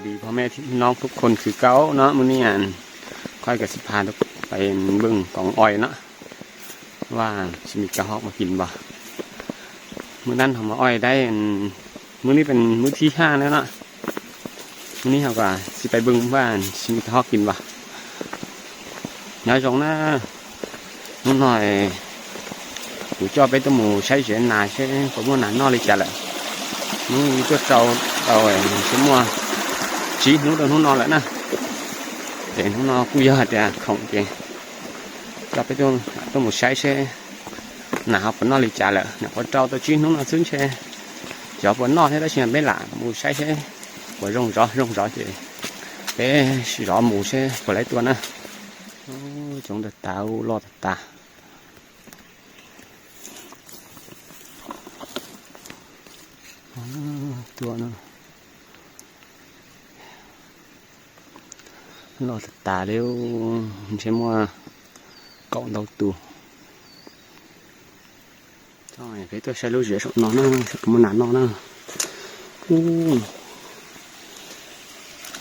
ດີພໍ່ແມ່ພີ່ນ້ອງທຸກຄົນຄືເກົ່າເນາະ. ມື້ນີ້ອັນ ຂ້ອຍກໍຊິພາໄປເບິ່ງກອງອ້ອຍເນາະ ວ່າຊິມີກະຮອກມາກິນບໍ່. ມື້ນັ້ນເຮົາມາອ້ອຍໄດ້ອັນ ມື້ນີ້ເປັນມື້ທີຫ້າແລ້ວເນາະ. ມື້ນີ້ເຮົາກໍຊິໄປເບິ່ງວ່າຊິມີກະຮອກກິນບໍ່. ຍາວຈົງນະ ໜູນ້ອຍ ກູຈອບໄປໂຕໝູໃຊ້ເສນາເຊ ປະມວນນານອນລິຈາລະ. ໜູຕົວເຈົ້າເອົາເຊມົວຊີ້ໜູໂຕໜູນອນລະນະ. ເດໜູນອນກູຢາດຍາຂອງເກ ຈອບໄປໂຕ ໂຕໝູໃຊ້ເຊ ນາເຮົາປະນອນລິຈາລະ. ນາພວກເຈົ້າໂຕຈີນໜູນອນຊຶ້ນເຊ ຈອບປະນອນໃຫ້ໄດ້ເຊເບລາໝູໃຊ້ເຊ ກວ່າລົງຈອ ລົງຈອເຈ ເປຊິລໍໝູເຊ ກວ່າຫຼາຍຕົວນະ. ໂອ້ ຈົງຕາ ໂອ້ ລໍຕາ ອໍ ຕົວນະ ລໍຕາເລວ ເຊມົວເກາະເຕົາຕູ. ຕ້ອງໃຫ້ເພຕົວໃຊ້ລູກເສືອສົດນອນນະ ໃຊ້ກຳມະນານນອນນະ. ໂອ້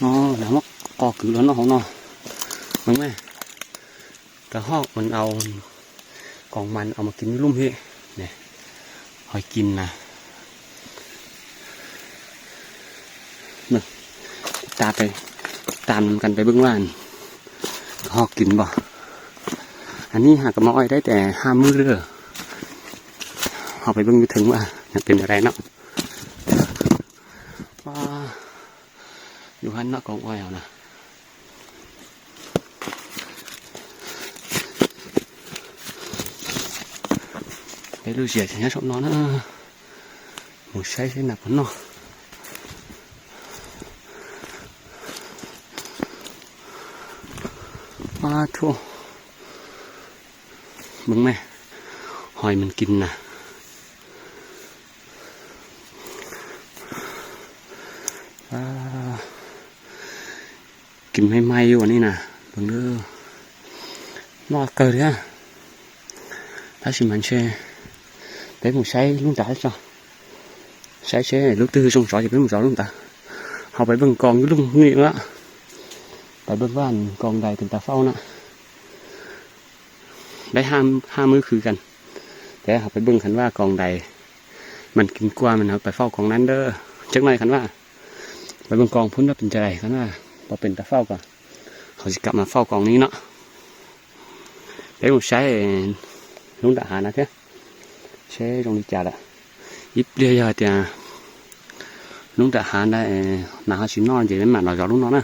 ອໍ ນະ ມາກໍຄືແລ້ວເນາະ ເຮົາເນາະ. ເບິ່ງແມ ກະຮອກມັນເອົາກອງມັນເອົາມາກິນຢູ່ລຸ່ມພີ້ ນີ້ ຫອຍກິນນະ. ເບິ່ງ ຕາມໄປ ຕາມນຳກັນໄປເບິ່ງວ່າ ຫອກກິນບໍ່. ອັນນີ້ຫາກໍມາອ້ອຍໄດ້ແຕ່ຫ້າມື້ເດີ. ເຮົາໄປເບິ່ງຢູ່ເທິງວ່າຍັງເປັນແນວໃດເນາະ. ວ້າ ຢູ່ຫັ້ນເນາະ ກອງອ້ອຍເຮົານະ. ໄປລູກເສຍຊະຍະສົບນອນເນາະ. ໝູໃຊ້ໃຊ້ໜັກເນາະ. ປາໂທ້ ເບິ່ງແມ ຫອຍມັນກິນນະ. ປາ ກິນໃໝ່ໆຢູ່ອັນນີ້ນະ. ເບິ່ງເດີ ນອກເກີດເດີ ພາຊິມັນເຊ ເປັນໝູໃຊ້ລຸງຕາຊະ ໃຊ້ເຊ ລູກຕື້ຊົງຊອຍເປັນໝູຊອຍລຸງຕາ. ເຮົາໄປເບິ່ງກອງຢູ່ລຸ່ມນີ້ລະ ໄປເບິ່ງວ່າອັນກອງໃດເປັນຕາເຝົ້ານະ. ໄດ້ຫ້າ ຫ້າມື້ຄືກັນ ແຕ່ເຮົາໄປເບິ່ງຄັນວ່າກອງໃດມັນກິນກວ່າ ມັນເຮົາໄປເຝົ້າກອງນັ້ນເດີ. ຈັກໜ້ອຍຄັນວ່າ ໄປເບິ່ງກອງພຸ້ນວ່າເປັນຈັ່ງໃດ. ຄັນວ່າບໍ່ເປັນຕາເຝົ້າກໍ ເຮົາຊິກັບມາເຝົ້າກອງນີ້ເນາະ. ເປັນໝູໃຊ້ລຸງຕາຫານນະເທ ເຊລົງລິຈາລະ ອີບເລຍຢາຕຽ ລຸງຕາຫານໄດ້ນາເຮົາຊິນອນເຈແມ່ນໝານອນຈອກລຸງນອນນະ.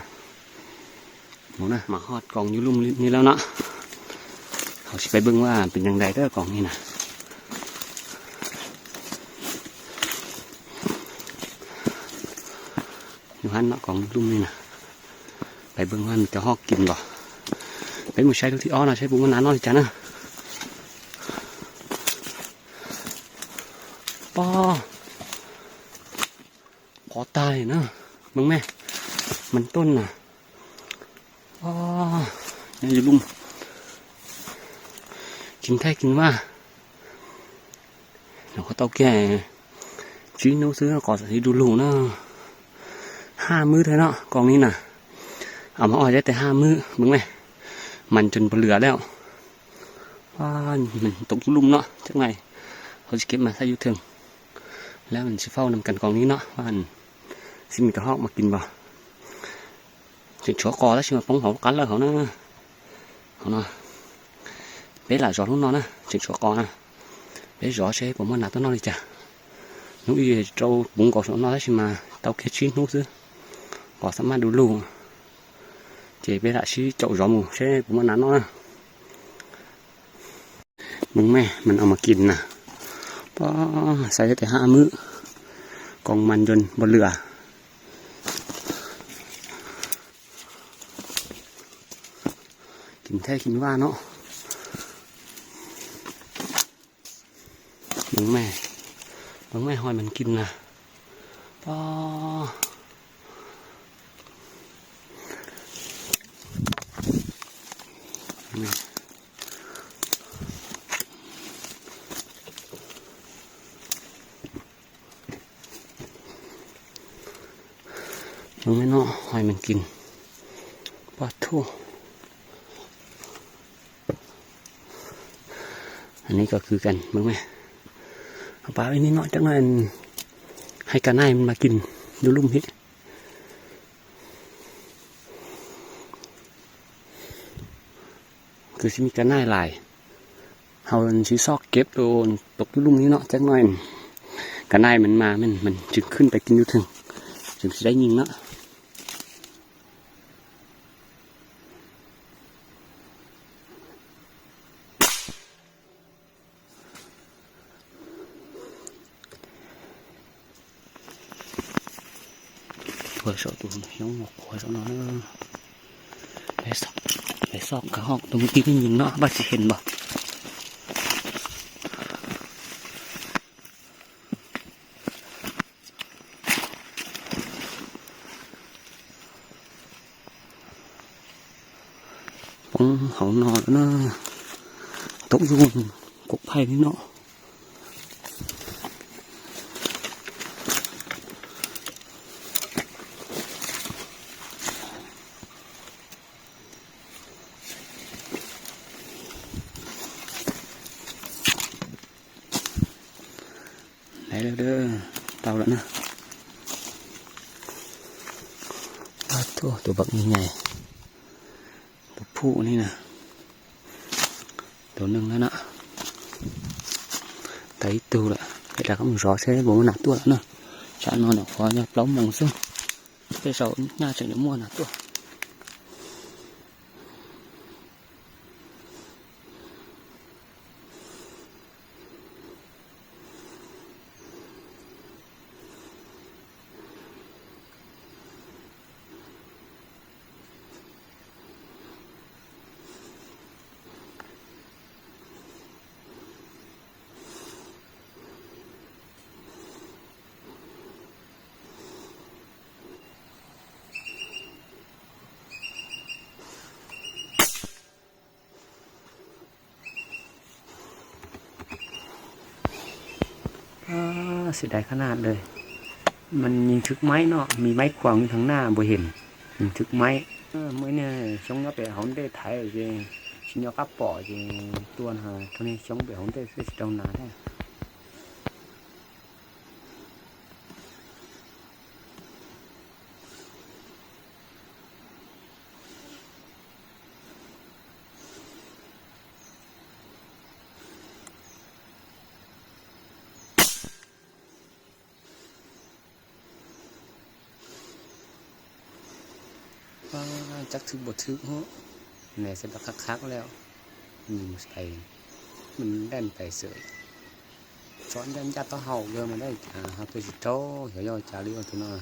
ໂອ້ນະ ມາຮອດກອງຢູ່ລຸ່ມນີ້ແລ້ວເນາະ. ເຮົາຊິໄປເບິ່ງວ່າເປັນຈັ່ງໃດເດີກອງນີ້ນະ. ຢູ່ຫັ້ນເນາະ ກອງລຸ່ມນີ້ນະ. ໄປເບິ່ງວ່າມັນຈະຮອກກິນບໍ່. ເປັນໝູໃຊ້ລູກທີ່ອອນນະ ໃຊ້ປຸງມານານອນຈານະ. ປ້າ ຂໍຕາຍນະ. ເບິ່ງແມ ມັນຕົ້ນນະ. ອໍ ຍັງຢູ່ລຸ່ມ ກິນແທ້ກິນວ່າ. ແລ້ວກໍເຕົາແກ່ຈີນໜູຊື້ ກໍຊິດູລູເນາະ. ຫ້າມື້ເທື່ອເນາະ ກອງນີ້ນະ. ເອົາມາອ້ອຍໄດ້ແຕ່ຫ້າມື້. ເບິ່ງແມ ມັນຈົນບໍ່ເຫຼືອແລ້ວ. ວ້າ ມັນຕົກຢູ່ລຸ່ມເນາະ. ຈັກໜ່ອຍເຮົາຊິເກັບມາໃສ່ຢູ່ເທິງ ແລ້ວມັນຊິເຝົ້ານຳກັນກອງນີ້ເນາະ ວ່າອັນຊິມີກະຮອກມາກິນບໍ່. ເຈັງຊົ່ວກໍລະຊິມາປົງເຮົາກັນລະເຮົານະ ເຮົານະ. ເປັນຫຼາຍຈອດເຮົານອນນະ ເຈັງຊົ່ວກໍນະ. ເປັນຈອດເຊປະມວນນາໂຕນອນລີຈາ ໜູອີໂຕປຸງກໍນອນລະຊິມາເຕົ້າເຄດຊີ້ນໜູຊື້ ກໍສາມາດດູລູ ເຈເປລະຊີເຈົ້າຈອມໝູເຊປະມວນນານອນນະ. ເບິ່ງແມ ມັນເອົາມາກິນນະ. ປ້າ ໃສ່ໄດ້ແຕ່ຫ້າມື້ ກອງມັນຈົນບໍ່ເຫຼືອ. ກິນແທ້ກິນວ່າເນາະ. ເບິ່ງແມ ເບິ່ງແມ ຫອຍມັນກິນນະ. ປ້າ ເ ເບິ່ງແມ່ເນາະ ຫອຍມັນກິນ ປາດໂທ້. ອັນນີ້ກໍຄືກັນ ເບິ່ງແມ່ ເອົາປາໄວ້ນີ້ເນາະ ຈັກໜ່ອຍ ໃຫ້ການາຍມັນມາກິນຢູ່ລຸ່ມພີ້. ຄືຊິມີການາຍຫຼາຍ ເຮົາຊິຊອກເກັບໂຕຕົກຢູ່ລຸ່ມນີ້ເນາະ ຈັກໜ່ອຍ ການາຍມັນມາ ມັນ ມັນຈຶ່ງຂຶ້ນໄປກິນຢູ່ເທິງ ຈຶ່ງຊິໄດ້ຍິງເນາະ. ໂອ້ຍ ຊອກໂຕ ຍັງບໍ່ຄ່ອຍຊອກເນາະ ໄປຊອກ ໄປຊອກກະຮອກໂຕມື້ກີ້ນີ້ຍິງເນາະ ວ່າຊິເຫັນບໍ່. ປອງເຮົານອນແລ້ວນະ ຕົກຢູ່ກົກໄຜ່ນີ້ເນາະ. ໄດ້ແລ້ວເດີ ເຕົາແລ້ວນະ. ປາດໂທ້ ໂຕບັກໃຫຍ່ໆ ໂຕຜູ້ນີ້ນະ ໂຕໜຶ່ງແລ້ວນະ ໄຕຕູລະ ເຮັດລະກຳຊອເຊ ບໍ່ໜ້າຕົວລະນະ ຊະນອນເອົາຄວາຍເປົ່າມົງຊຶ ເຊເຊົຍໜ້າຈະໝົດໜ້າຕົວ. ອາ ເສຍດາຍຂະໜາດເລີຍ ມັນຍິງຖືກໄມ້ເນາະ ມີໄມ້ຂວາງຢູ່ທາງໜ້າບໍ່ເຫັນ ຍິງຖືກໄມ້. ເອີ ມື້ນີ້ຊົງເນາະ ໄປເຮົາໄດ້ໄຖເຈ ຊິເນາະກັບປໍເຈ ຕົວນະ ໂຕນີ້ຊົງໄປເຮົາໄດ້ຊິເອົາໜ້າແທ້. ປາ ຈັກຖືກບໍ່ຖືກເນາະ ແໜໃສ່ບັກຄັກໆແລ້ວ ຍິງໃສ່ ມັນແລ່ນໄປເສີຍ ຊ້ອນຢ້ານຢັດຕໍ່ເຮົາເດີ ມາໄດ້ ອາ ເຮົາຕົວຊິໂຕ ເຮົາເຍົາຈາລິວຕົວນັ້ນ.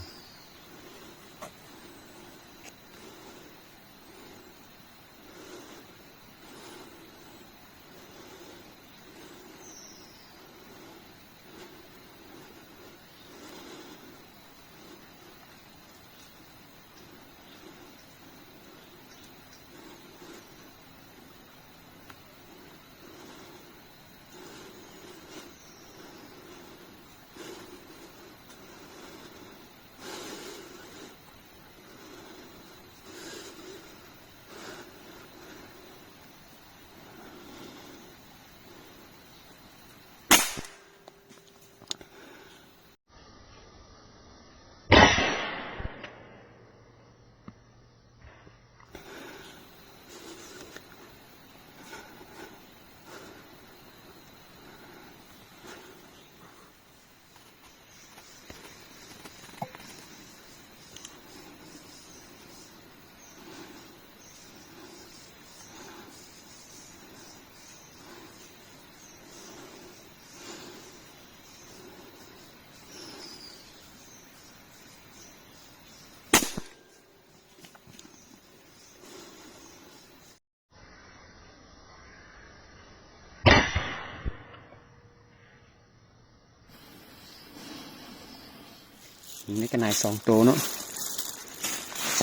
ນີ້ກະນາຍສອງໂຕເນາະ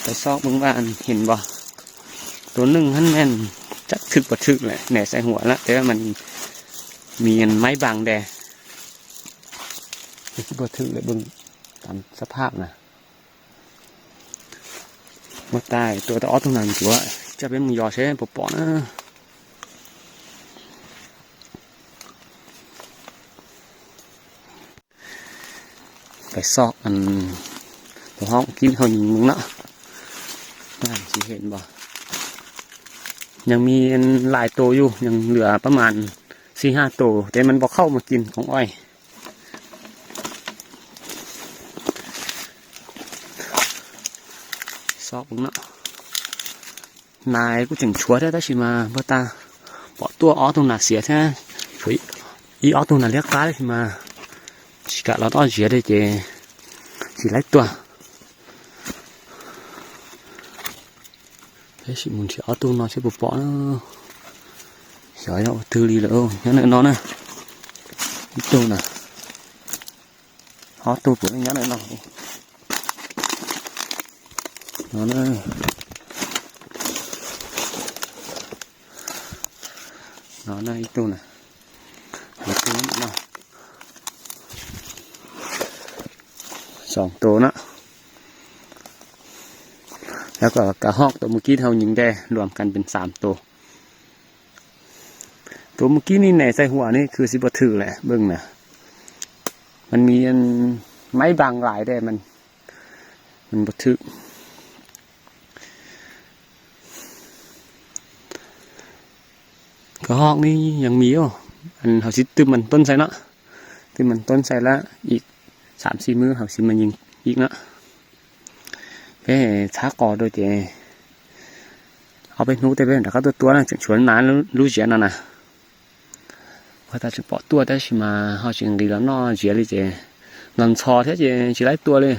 ໄປຊອກເບິ່ງວ່າອັນເຫັນບໍ່ ໂຕໜຶ່ງຫັ້ນແມ່ນຈັກຖືກບໍ່ຖືກແຫຼະ ແໜໃສ່ຫົວລະ ແຕ່ວ່າມັນມີອັນໄມ້ບັງແດ່ ຄືຊິບໍ່ຖືກແຫຼະ ເບິ່ງຕາມສະພາບນະ. ບໍ່ຕາຍ ຕົວຕະອອດຕົງນັ້ນຕົວະ ຈະເປັນໝູຢໍໃຊ້ບໍ່ປອນນະ. ໄປຊອກອັນ ຕົວຮອກກິນເຮົາຍິງເບິ່ງເນາະ ວ່າຊິເຫັນບໍ່. ຍັງມີອັນຫຼາຍໂຕຢູ່ ຍັງເຫຼືອປະມານສີ່ຫ້າໂຕ ແຕ່ມັນບໍ່ເຂົ້າມາກິນຂອງອ້ອຍ. ຊອກເບິ່ງເນາະ. ນາຍ ກູຈຶ່ງຊົວແທ້ ແຕ່ຊິມາບໍ່ຕາ ເປາະຕົວອອກຕົງໜ້າເສຍແທ້ ຊ່ວຍອີອອກຕົງໜ້າລຽກກາຊິມາ ຊິກະລອດອອກເສຍໄດ້ເຈ ຊິໄລ່ຕົວ ໄດ້ຊິໝູນຊິອອກຕົງນອນຊິບໍ່ເປາະນະ. ສອຍເນາະ ຖືລີເລີຍ ຍັງນອນນະ ອີຕົງນະ. ເຮົາຕູ້ເປີດຍັງໄດ້ເນາະ ນອນເອີຍ ນອນເອີຍ ອີກຕູ້ນະ ເຮົາຕູ້ເນາະ ສອງໂຕເນາະ ແລ້ວກໍກະຮອກໂຕມື້ກີ້ເຮົາຍິງແດ່ ລວມກັນເປັນສາມໂຕ. ໂຕມື້ກີ້ນີ້ແໜໃສ່ຫົວນີ້ຄືຊິບໍ່ຖືກແຫຼະ ເບິ່ງນະ ມັນມີອັນໄມ້ບັງຫຼາຍແດ່ ມັນ ມັນບໍ່ຖືກ. ກະຮອກນີ້ຍັງມີຢູ່ ອັນເຮົາຊິຕື່ມມັນຕົ້ນໃສ່ເນາະ ຕື່ມມັນຕົ້ນໃສ່ລະອີກສາມສີ່ມື້ເຮົາຊິມາຍິງອີກເນາະ. ເປັນຊາກອໂດເຈ ເອົາໄປໜູແຕ່ເປັນຕາກະຕົວໆນະ ຈຶ່ງຊວນມາລູກເຈນນັ້ນນະ. ວ່າຕາຈະເປາະຕົວແຕ່ຊິມາ ເຮົາຈຶ່ງດີລະເນາະ ເຈລີເຈ ນອນຊອແທ້ເຈ ຊິຫຼາຍຕົວເລີຍ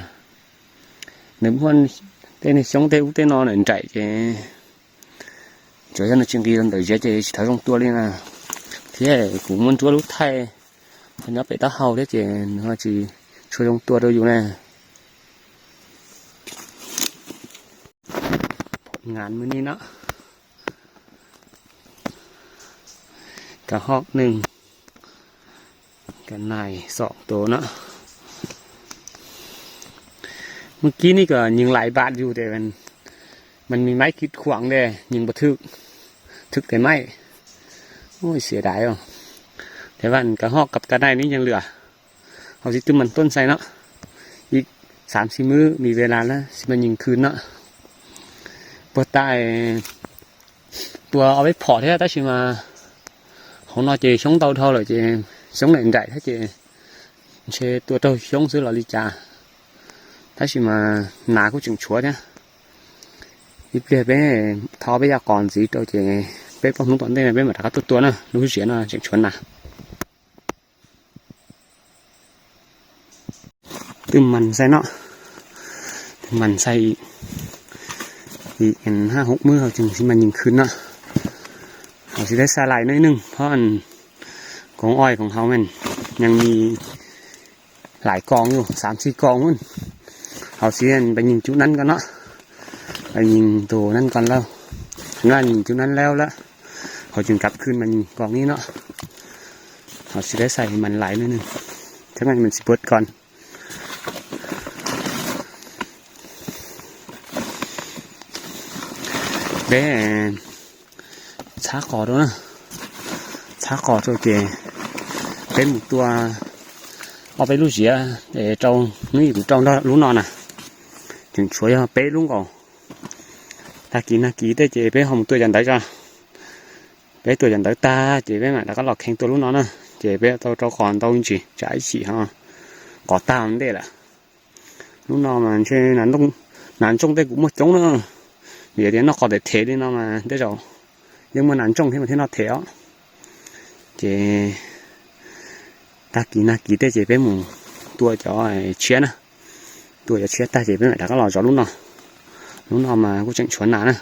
ໃນບ່ອນເຕະໃນຊ່ອງເຕະອຸເຕະນອນໃນໃຈເຈ ຈອຍນະຈຶ່ງດີລະເດເຈ ຊິຖອຍລົງຕົວເລີຍນະ. ແທ້ກູມ່ວນຕົວລູກໄທ ເພິ່ນເອົາໄປຕາເຮົາແທ້ເຈ ເຮົາຊິຊ່ວຍລົງຕົວໂດຍຢູ່ນະ. ຜົນງານມື້ນີ້ເນາະ ກະຮອກໜຶ່ງ ກະນາຍສອງໂຕເນາະ. ມື້ກີ້ນີ້ກໍຍິງຫຼາຍບາດຢູ່ ແຕ່ມັນ ມັນມີໄມ້ກີດຂວາງແດ່ ຍິງບໍ່ຖືກ ຖືກແຕ່ໄມ້. ໂອ້ຍ ເສຍດາຍເນາະ ແຕ່ວ່າກະຮອກກັບກະນາຍນີ້ຍັງເຫຼືອ. ເຮົາຊິຕື່ມມັນຕົ້ນໃສ່ເນາະ ອີກສາມສີ່ມື້ມີເວລາແລ້ວຊິມາຍິງຄືນເນາະ. ບໍ່ຕາຍ ຕົວເອົາໄປເຜາະແທ້ ຕາຊິມາ ຂອງນອເຈຊົງເຕົາເທົ່າເລີຍເຈ ຊົງໄດ້ໄດ້ແທ້ເຈ ເຊຕົວເຕົາຊົງຊື້ລອລີຈາ ຕາຊິມາ ນາກູຈຶ່ງຊົວແທ້. ອີເປເປເທົ່າໄປຍາກອນສີໂຕເຈ ເປັນປະຫຸງຕອນເດ້ເປັນມາຕາກະຕົວໆນະ ຮູ້ເສຍນະ ຈຶ່ງຊົນນະ. ຕື່ມມັນໃສ່ເນາະ ຕື່ມມັນໃສ່ອີກ ອີກອັນຫ້າຫົກມື້ເຮົາຈຶ່ງຊິມາຍິງຄືນເນາະ. ເຮົາຊິໄດ້ໃສ່ຫຼາຍໜ້ອຍໜຶ່ງ ເພາະອັນກອງອ້ອຍຂອງເຮົາແມ່ນຍັງມີຫຼາຍກອງຢູ່ ສາມສີ່ກອງພຸ້ນ. ເຮົາຊິອັນໄປຍິງຈຸດນັ້ນກ່ອນເນາະ ໄປຍິງໂຕນັ້ນກ່ອນແລ້ວ ຄັນວ່າຍິງຈຸດນັ້ນແລ້ວລະ ເຮົາຈຶ່ງກັບຄືນມາຍິງກອງນີ້ເນາະ. ເຮົາຊິໄດ້ໃສ່ມັນຫຼາຍໜ້ອຍໜຶ່ງ ຈັ່ງນັ້ນມັນຊິເບິດກ່ອນ. ເດ້ ຊາກອໂຕນະ ຊາກອໂຕເກ ເປັນໝູຕົວ ເອົາໄປລູກເສຍ ເອ ເຈົ້ານີ້ເຈົ້າລູກນອນນະ ຈຶ່ງຊ່ວຍເປັນລຸງກໍ ຕາກີນາກີເຕເຈ ເປັນຫອມຕົວຈັ່ງໃດຈ້າ ເປັນຕົວຢ່າງໃດຕາ ເຈເປັນມາ ແລ້ວກໍລອກແຂ່ງຕົວລູກນອນນະ ເຈເປັນຕົວ ຕົວກ່ອນຕົວຈິງຈາອີຊິເຮົາ ກໍຕາມເດ້ລະ ລູກນອນມັນເຊນານລົງ ນານຈົງເຕກູໝົດຈົງເນາະ ເດດຽວນອກກໍເດເທດີເນາະ ມາເດເຈົ້າ ຍັງມານານຈົງເທມາເທນອກເທອອກ ເຈ ຕາກີນາກີເຕເຈເປັນໝູຕົວຈອຍເຊຍນະ ຕົວຈອຍເຊຍຕາເຈເປັນມາ ແລ້ວກໍລອຈອລູກນອນ ລູກນອນມາ ກູຈັ່ງຊວນນານະ